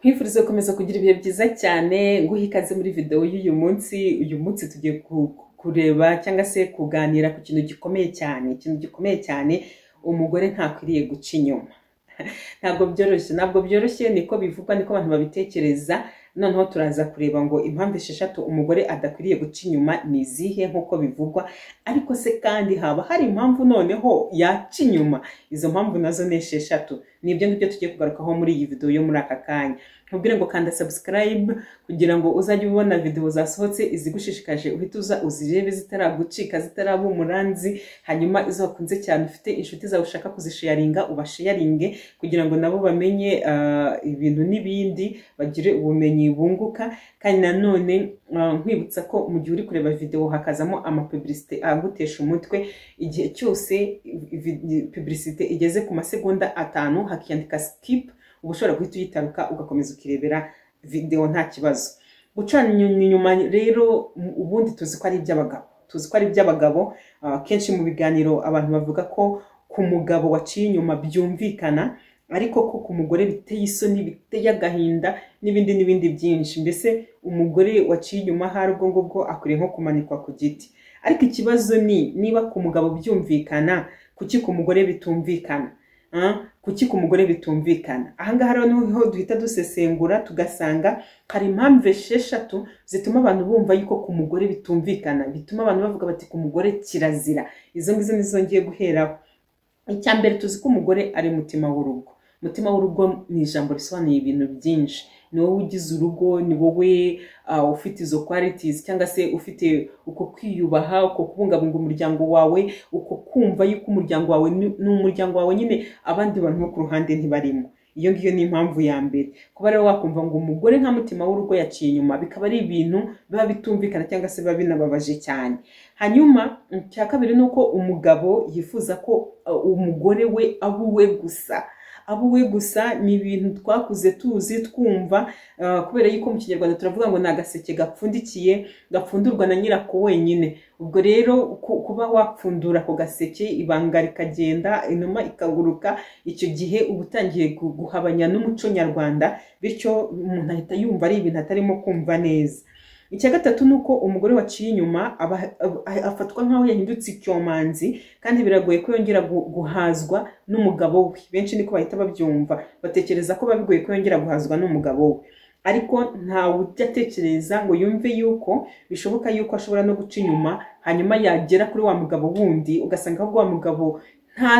Nkwifuriza gukomeza kugira ibihe byiza cyane, nguha ikaze muri video y'uyu munsi. Uyu munsi tugiye kureba cyangwa se kuganira ku kintu gikomeye cyane, ikintu gikomeye cyane: umugore ntakwiriye guca inyuma. Ntabwo byoroshye, ntabwo byoroshye, niko bivugwa, niko abantu babitekereza. Noneho turaza kureba ngo impamvu 6 umugore adakwiriye guca inyuma ni izihe nk'uko bivugwa, ariko se kandi haba hari impamvu noneho yaca inyuma? Izo mpamvu nazo ni 6. Ni ibyo ngibyo tugiye kugarukaho muri iyi video yo muri aka kanya. Nkubwire ngo kanda subscribe kugira ngo uzajye ubona video zasohotse, izigushishikaje uhite uza uzirebe zitaragucika, zitaraba umuranzi. Hanyuma izo wakunze cyane, ufite inshuti zawe ushaka kuzisharinga, ubasharinge kugira ngo nabo bamenye ibintu n'ibindi, bagire ubumenyi bunguka. Kandi nanone nkwibutsa ko mu gihe uri kureba video hakazamo amapublicité agutesha umutwe, igihe cyose publicité igeze ku masegonda 5 hakiyandika "skip", uba ushobora guhita uyitaruka ugakomeza ukirebera video nta kibazo. Gucana inyuma rero, ubundi tuzi ko ari iby'abagabo, tuzi ko ari iby'abagabo. Kenshi mu biganiro abantu bavuga ko ku mugabo waciye inyuma byumvikana, ariko ko ku mugore biteye isoni, biteye agahinda n'ibindi n'ibindi byinshi. Mbese umugore waciye inyuma ahari ubwo ngubwo akwiriye nko kumanikwa ku giti. Ariko ikibazo ni niba ku mugabo byumvikana, kuki ku mugore bitumvikana? Kuki ku mugore bitumvikana? Ahangaha rero niho duhita dusesengura tugasanga hari impamvu 6 zituma abantu bumva yuko ku mugore bitumvikana, bituma abantu bavuga bati ku mugore kirazira. Izo ngizo nizo ngiye guheraho. Icya mbere, tuzi ko umugore ari umutima w'urugo. Umutima w'urugo ni ijambo risobanuye ibintu byinshi. Ni wowe ugize urugo, ni wowe ufite izo qualities cyangwa se ufite uko kwiyubaha, uko kubungabunga umuryango wawe, uko kumva yuko umuryango wawe ni umuryango wawe nyine, abandi bantu bo ku ruhande ntibarimo. Iyo ngiyo ni impamvu ya mbere. Kuba rero wakumva ngo umugore nka mutima w'urugo yaciye inyuma, bikaba ari ibintu biba bitumvikana cyangwa se biba binababaje cyane. Hanyuma icya kabiri ni uko umugabo yifuza ko umugore we aba uwe gusa, aba uwe gusa. Ni ibintu twakuze tuzi, twumva, kubera yuko mu Kinyarwanda turavuga ngo ni agaseke gapfundikiye gapfundurwa na nyirako wenyine. Ubwo rero kuba wapfundura ako gaseke, ibanga rikagenda, inuma ikaguruka, icyo gihe uba utangiye guhabanya n'umuco nyarwanda, bityo umuntu ahita yumva ari ibintu atarimo kumva neza. Icya gatatu ni uko umugore waciye inyuma afatwa nk'aho yahindutse icyomanzi, kandi biragoye ko yongera guhazwa n'umugabo we. Benshi niko bahita babyumva, batekereza ko biba bigoye ko yongera guhazwa n'umugabo we, ariko ntawe ujya atekereza ngo yumve yuko bishoboka yuko ashobora no guca inyuma, hanyuma yagera kuri wa mugabo wundi ugasanga ahubwo wa mugabo nta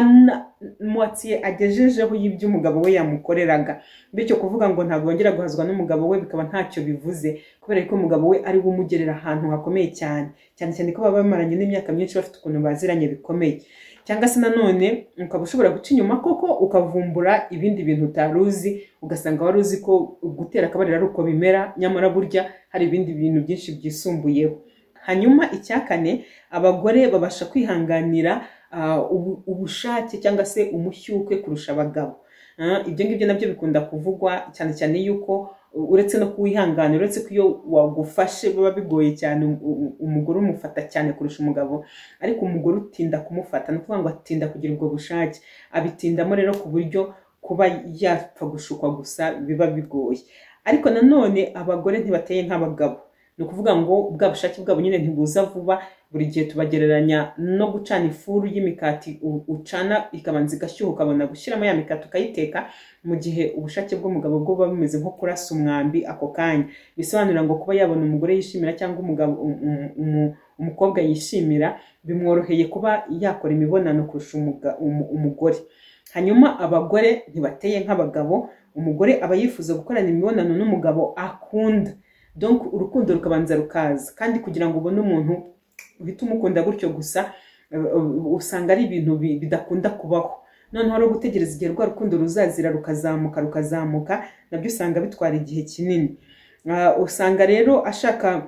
moitié agejejeho y'ibyo umugabo we yamukoreraga. Bityo kuvuga ngo ntabwo yongera guhazwa n'umugabo we bikaba ntacyo bivuze, kubera ko umugabo we ari we umugerera ahantu hakomeye cyane, cyane cyane ko baba bamaranye n'imyaka myinshi, bafite ukuntu baziranye bikomeye. Cyangwa se nanone ukaba ushobora guca inyuma koko ukavumbura ibindi bintu utari uzi, ugasanga wari uzi ko gutera akabariro ari uko bimera, nyamara burya hari ibindi bintu byinshi byisumbuyeho. Hanyuma icya kane, abagore babasha kwihanganira ubushake cyangwa se umushyukwe kurusha abagabo. Ibyo ngibyo nabyo bikunda kuvugwa cyane cyane yuko uretse no kuwihanganira, uretse ko iyo wagufashe biba bigoye cyane, umugore umufata cyane kurusha umugabo, ariko umugore utinda kumufata, ni ukuvuga ngo atinda kugira ubwo bushake, abitindamo rero ku buryo kuba yapfa gushukwa gusa biba bigoye. Ariko nanone abagore ntibateye nk'abagabo, ni ukuvuga ngo bwa bushake bwabo nyine ntibuza vuba. Buri gihe tubagereranya no gucana ifuru y'imikati, ucana ikabanza igashyuha ukabona gushyiramo ya mikati ukayiteka, mu gihe ubushake bw'umugabo bwo buba bumeze nko kurasa umwambi ako kanya. Bisobanura ngo kuba yabona umugore yishimira cyangwa umugabo, umukobwa yishimira, bimworoheye kuba yakora imibonano kurusha umugore. Hanyuma abagore ntibateye nk'abagabo. Umugore aba yifuza gukorana imibonano n'umugabo akunda, donc urukundo rukabanza rukaza, kandi kugira ngo ubone umuntu uhite umukunda gutyo gusa, usanga ari ibintu bidakunda kubaho. Noneho rero gutegereza igihe rwa rukundo ruzazira, rukazamuka rukazamuka, nabyo usanga bitwara igihe kinini. Usanga rero ashaka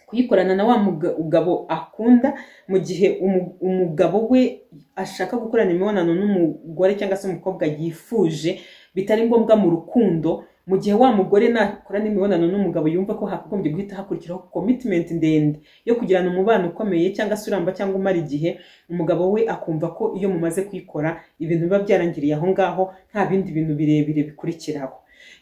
kuyikorana na wa mugabo akunda, mu gihe umugabo we ashaka gukorana imibonano n'umugore cyangwa se umukobwa yifuje bitari ngombwa mu rukundo, mu gihe wa mugore nakorana imibonano n'umugabo yumva ko hakagombye guhita hakurikiraho commitment ndende yo kugirana umubano ukomeye cyangwa se uramba cyangwa umara igihe, umugabo we akumva ko iyo mumaze kuyikora ibintu biba byarangiriye aho ngaho, nta bindi bintu birebire bikurikiraho.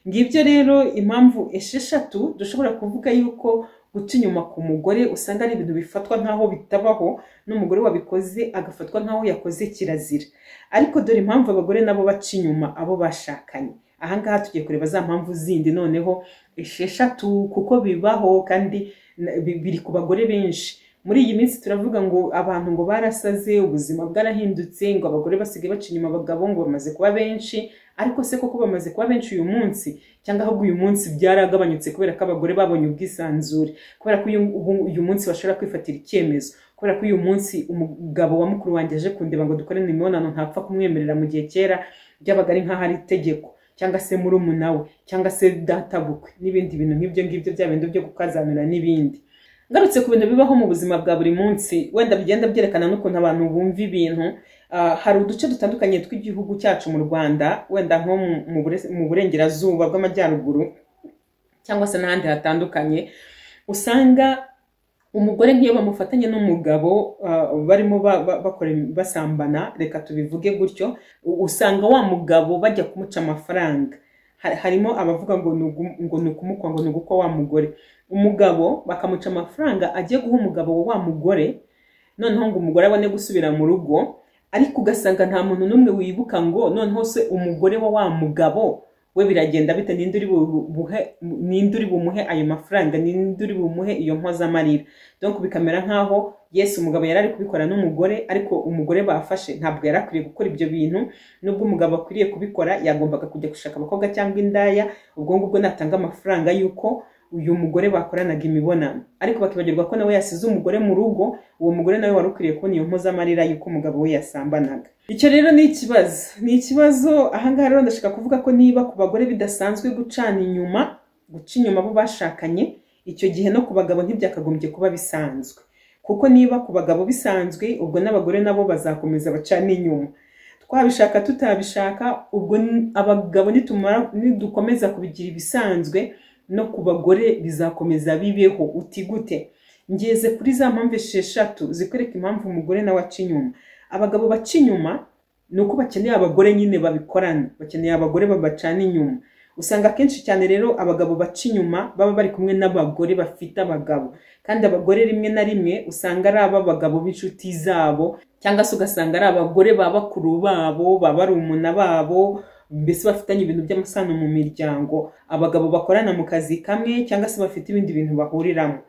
Ngibyo rero impamvu 6 dushobora kuvuga yuko guca inyuma ku mugore usanga ari ibintu bifatwa nk'aho bitabaho, n'umugore wabikoze agafatwa nk'aho yakoze kirazira. Ariko dore impamvu abagore nabo baca inyuma abo bashakanye. Aha ngaha tugiye kureba za mpamvu zindi noneho 6, kuko bibaho kandi biri ku bagore benshi. Muri iyi minsi turavuga ngo abantu ngo barasaze, ubuzima bwarahindutse, ngo abagore basigaye baca inyuma abagabo, ngo bamaze kuba benshi. Ariko se koko bamaze kuba benshi uyu munsi, cyangwa ahubwo uyu munsi byaragabanyutse kubera ko abagore babonye ubwisanzure, kubera ko uyu munsi bashobora kwifatira icyemezo, kubera ko uyu munsi umugabo wa mukuru wanjye aje kundeba ngo dukorane imibonano ntapfa kumwemerera, mu gihe kera byabaga ari nk'aho ari itegeko, cyangwa se murumuna we, cyangwa se databukwe, n'ibindi bintu nk'ibyo ngibyo, bya bintu byo gukazanura n'ibindi. Ngarutse ku bintu bibaho mu buzima bwa buri munsi, wenda bigenda byerekana n'ukuntu abantu bumva ibintu. Hari uduce dutandukanye tw'igihugu cyacu mu Rwanda, wenda nko mu burengerazuba bw'amajyaruguru cyangwa se n'ahandi hatandukanye, usanga umugore nk'iyo bamufatanye n'umugabo barimo bakora basambana, reka tubivuge gutyo, usanga wa mugabo bajya kumuca amafaranga. Harimo abavuga ngo ni ukumukwa, ngo ni ugukwa wa mugore. Umugabo bakamuca amafaranga agiye guha umugabo wa mugore, noneho ngo umugore abone gusubira mu rugo. Ariko ugasanga nta muntu n'umwe wibuka ngo noneho se umugore wa mugabo we biragenda bite, ninde uri bumuhe ayo mafaranga, ninde uri bumuhe iyo mpozamarira. Donc bikamera nkaho Yesu umugabo yari ari kubikora n'umugore, ariko umugore bafashe ntabwo yari akwiriye gukora ibyo bintu. Nubwo umugabo akwiriye kubikora, yagombaga kujya gushaka abakobwa cyangwa indaya, ubwo ngubwo natanga amafaranga yuko uyu mugore bakoranaga imibonano. Ariko bakibagirwa ko nawe yasize umugore mu rugo, uwo mugore nawe wari ukwiriye kubona iyo mpozamarira yuko umugabo we yasambanaga. Icyo rero ni ikibazo, ni ikibazo. Aha ngaha rero ndashaka kuvuga ko niba ku bagore bidasanzwe gucana inyuma, guca inyuma abo bashakanye, icyo gihe no ku bagabo ntibyakagombye kuba bisanzwe. Kuko niba ku bagabo bisanzwe, ubwo n'abagore nabo bazakomeza bacana inyuma. Twabishaka tutabishaka, ubwo abagabo nidukomeza kubigira ibisanzwe, no ku bagore bizakomeza bibeho. Uti gute? Ngeze kuri za mpamvu 6 zikwereka impamvu umugore nawe aca inyuma. Abagabo baca inyuma ni uko bakeneye abagore nyine babikorana, bakeneye abagore babacana inyuma. Usanga akenshi cyane rero abagabo baca inyuma baba bari kumwe n'abagore bafite abagabo, kandi abagore rimwe na rimwe usanga ari ab'abagabo b'inshuti zabo, cyangwa se ugasanga ari abagore ba bakuru babo, ba barumuna babo, mbese bafitanye ibintu by'amasano mu miryango, abagabo bakorana mu kazi kamwe cyangwa se bafite ibindi bintu bahuriramo.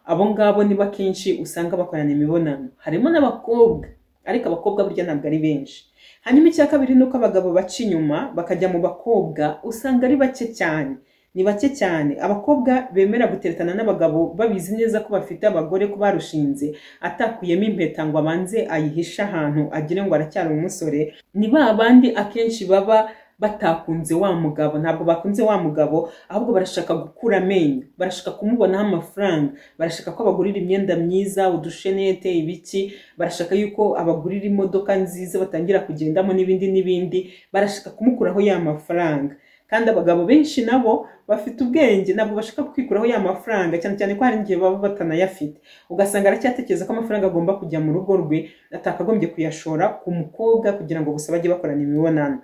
Abo ngabo niba kenshi usanga bakorana imibonano. Harimo n'abakobwa, ariko abakobwa burya ntabwo ari benshi. Hanyuma icya kabiri nuko abagabo baca inyuma bakajya mu bakobwa, usanga ari bake cyane. Ni bake cyane abakobwa bemera guteretana n'abagabo babizi neza ko bafite abagore, ko barushinze, atakuyemo impeta ngo abanze ayihishe ahantu agire ngo aracyari umusore. Ni ba bandi akenshi baba batakunze wa mugabo, ntabwo bakunze wa mugabo, ahubwo barashaka gukura amenyo, barashaka kumubonaho amafaranga, barashaka ko abagurira imyenda myiza, udushenete, ibiki, barashaka yuko abagurira imodoka nziza batangira kugendamo n'ibindi n'ibindi, barashaka kumukuraho ya mafaranga. Kandi abagabo benshi nabo bafite ubwenge, nabo bashaka kwikuraho ya mafaranga, cyane cyane ko hari igihe baba batanayafite. Ugasanga aracyatekereza ko amafaranga agomba kujya mu rugo rwe, atakagombye kuyashora ku mukobwa kugira ngo gusa bajye bakorana imibonano.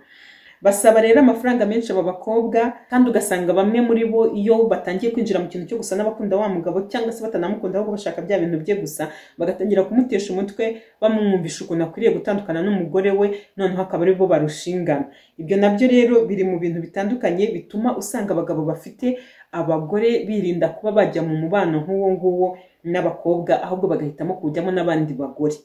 Basaba rero amafaranga menshi aba bakobwa, kandi ugasanga bamwe muri bo iyo batangiye kwinjira mu kintu cyo gusa n'abakunda wa mugabo, cyangwa se batanamukunda ahubwo bashaka bya bintu bye gusa, bagatangira kumutesha umutwe, bamwumvisha ukuntu akwiriye gutandukana n'umugore we, noneho akaba ari bo barushingana. Ibyo nabyo rero biri mu bintu bitandukanye bituma usanga abagabo bafite abagore birinda kuba bajya mu mubano nk'uwo nguwo n'abakobwa, ahubwo bagahitamo kujyamo n'abandi bagore.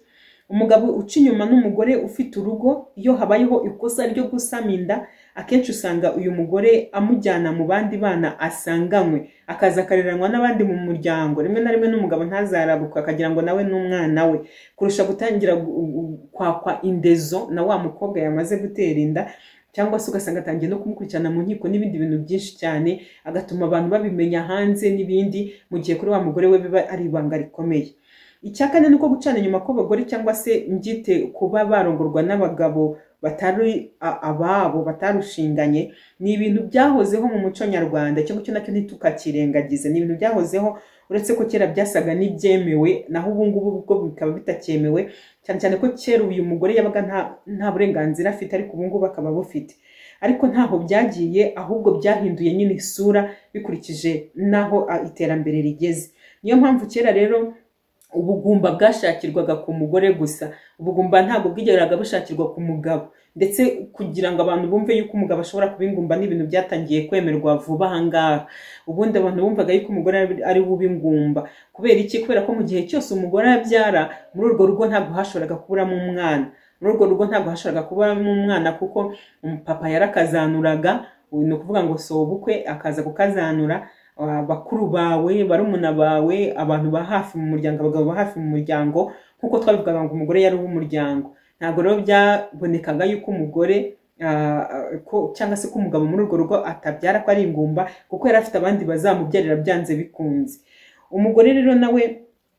Umugabo uca inyuma n'umugore ufite urugo, iyo habayeho ikosa ryo gusama inda, akenshi usanga uyu mugore amujyana mu bandi bana asanganywe, akaza akareranwa n'abandi mu muryango, rimwe na rimwe n'umugabo ntazarabuka akagira ngo nawe n'umwana we, kurusha gutangira kwakwa indezo na wa mukobwa yamaze gutera inda, cyangwa se ugasanga atangiye no kumukurikirana mu nkiko n'ibindi bintu byinshi cyane, agatuma abantu babimenya hanze n'ibindi, mu gihe kuri wa mugore we biba ari ibanga rikomeye. Icya kane nuko gucana inyuma kw'abagore cyangwa se mbyite kuba barongorwa n'abagabo batari ababo, batarushinganye, ni ibintu byahozeho mu muco nyarwanda, icyo ngicyo nacyo ntitukakirengagize, ni ibintu byahozeho, uretse ko kera byasaga n'ibyemewe, naho ubu ngubu bwo bikaba bitakemewe, cyane cyane ko kera uyu mugore yabaga nta burenganzira afite, ariko ubu ngubu akaba bufite. Ariko ntaho byagiye, ahubwo byahinduye nyine isura bikurikije n'aho iterambere rigeze. Niyo mpamvu kera rero ubugumba bwashakirwaga ku mugore gusa, ubugumba ntabwo bwigeraga bushakirwa ku mugabo. Ndetse kugira ngo abantu bumve yuko umugabo ashobora kuba ingumba ni ibintu byatangiye kwemerwa vuba aha ngaha. Ubundi abantu bumvaga yuko umugore ari bube ingumba. Kubera iki? Kubera ko mu gihe cyose umugore abyara, muri urwo rugo ntabwo hashoboraga kuburamo umwana. Muri urwo rugo ntabwo hashoboraga kuburamo umwana, kuko papa yarakazanuraga, ni ukuvuga ngo si ubukwe, akaza gukazanura bakuru bawe, barumuna bawe, abantu ba hafi mu muryango, abagabo ba hafi mu muryango, nk'uko twabivugaga ngo umugore yari uw'umuryango. Ntabwo rero byabonekaga yuko umugore cyangwa se ko umugabo muri urwo rugo atabyara, ko ari ingumba, kuko yari afite abandi bazamubyarira byanze bikunze. Umugore rero nawe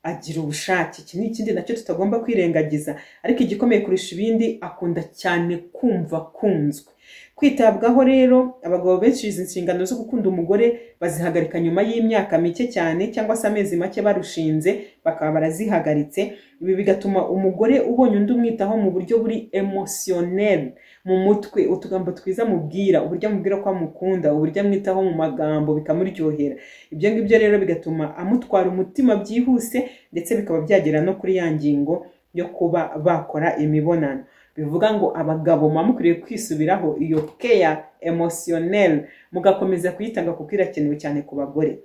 agira ubushake, iki ni ikindi nacyo tutagomba kwirengagiza. Ariko igikomeye kurusha ibindi, akunda cyane kumva akunzwe, kwitabwaho. Rero abagabo benshi izi nshingano zo gukunda umugore bazihagarika nyuma y'imyaka mike cyane, cyangwa se amezi make barushinze bakaba barazihagaritse. Ibi bigatuma umugore ubonye undi umwitaho mu buryo buri émotionnel, mu mutwe, utugambo twiza amubwira, uburyo amubwira ko amukunda, uburyo amwitaho mu magambo bikamuryohera. Ibyo ngibyo rero bigatuma amutwara umutima byihuse, ndetse bikaba byagera no kuri ya ngingo yo kuba bakora imibonano. Bivuga ngo abagabo muba mukwiriye kwisubiraho, iyo care émotionnelle mugakomeza kuyitanga, kuko irakenewe cyane ku bagore.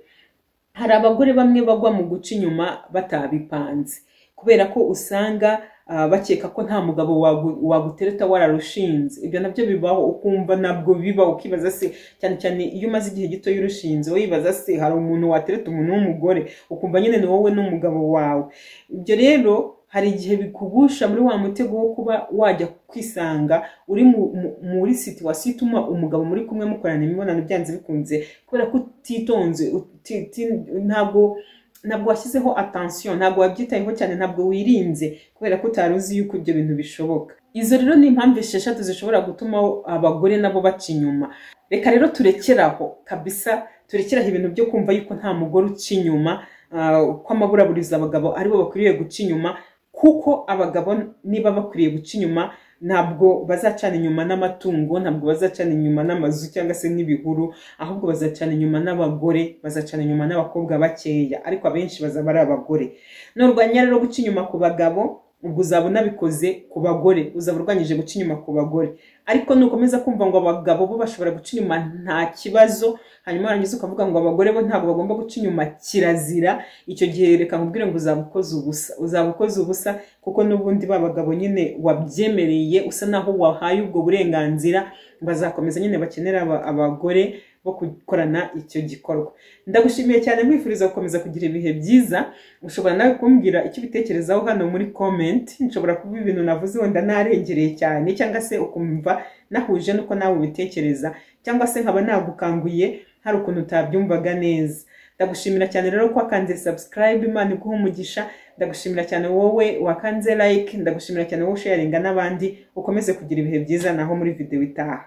Hari abagore bamwe bagwa mu guca inyuma batabipanze, kubera ko usanga bakeka ko nta mugabo wagutereta wararushinze. Ibyo nabyo bibaho, ukumva ntabwo bibaho, ukibaza se, cyane cyane iyo umaze igihe gito y'urushinze, wibaza se hari umuntu watereta umuntu w'umugore, ukumva nyine ni wowe n'umugabo wawe. Ibyo rero hari igihe bikugusha muri wa mutego wo kuba wajya kwisanga uri muri situation ituma umugabo muri kumwe mukorana imibonano byanze bikunze, kubera ko utitonze, ntabwo washyizeho attention, ntabwo wabyitayeho cyane, ntabwo wirinze, kubera ko utari uzi yuko ibyo bintu bishoboka. Izo rero ni impamvu 6 zishobora gutuma abagore nabo baca inyuma. Reka rero turekeraho kabisa, turekeraho ibintu byo kumva yuko nta mugore uca inyuma, ko amaburaburiza abagabo aribo bakwiriye guca inyuma, kuko abagabo niba bakwiriye guca inyuma ntabwo bazacana inyuma n'amatungo, ntabwo bazacana inyuma n'amazu cyangwa se n'ibihuru, ahubwo bazacana inyuma n'abagore, bazacana inyuma n'abakobwa bakeya, ariko abenshi bazaba ari abagore. Nurwanya rero guca inyuma ku bagabo, ubwo uzaba unabikoze ku bagore, uzaba urwanyije guca inyuma ku bagore. Ariko nukomeza kumva ngo abagabo bo bashobora guca inyuma nta kibazo, hanyuma warangiza ukavuga ngo abagore bo ntabwo bagomba guca inyuma, kirazira, icyo gihe reka nkubwire ngo uzaba ukoze ubusa, uzaba ukoze ubusa, kuko n'ubundi ba bagabo nyine wabyemereye, usa naho wahaye ubwo burenganzira, bazakomeza nyine bakenera abagore bo gukorana icyo gikorwa. Ndagushimiye cyane, nkwifuriza gukomeza kugira ibihe byiza. Ushobora nawe kumbwira icyo ubitekerezaho hano muri comment. Nshobora kuba ibintu navuze wenda narengereye cyane, cyangwa se ukumva nahuje nuko nawe ubitekereza, cyangwa se nkaba nagukanguye hari ukuntu utabyumvaga neza. Ndagushimira cyane rero ko wakanze subscribe, Imana iguhe umugisha. Ndagushimira cyane wowe wakanze like, ndagushimira cyane wowe usharinga n'abandi. Ukomeze kugira ibihe byiza, naho muri video itaha.